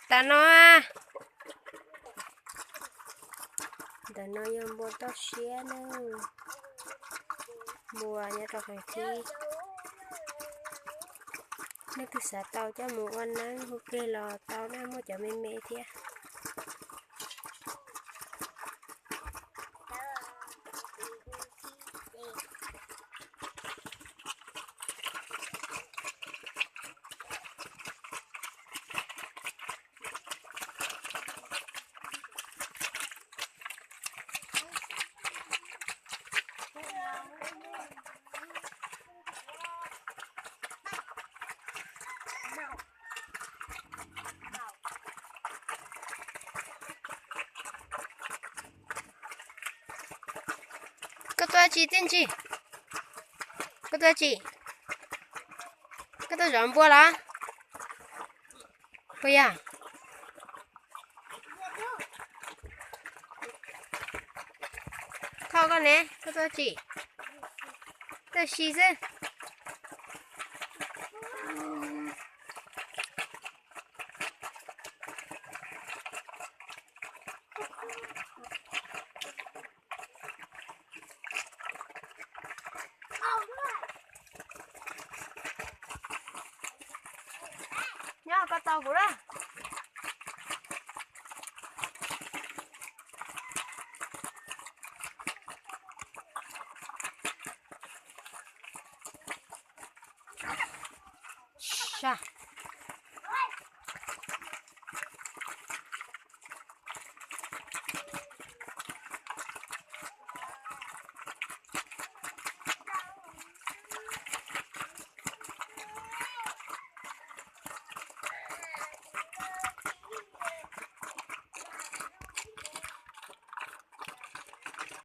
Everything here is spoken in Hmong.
Tam no, ntawm no yog npua toj siab na, npua nyob rau qees thib. Leej twg xav tau coj mus ua neeb hu kiag los tau na, muaj cov me me thiab. Koj tuaj tsi tij ntsis? Koj tuaj tsi? Koj tuaj zov npua los? Puas yog? Kho koj ne, koj tuaj tsi? Tuaj si xwb. Nyob koj tau kuv lawm. Sa.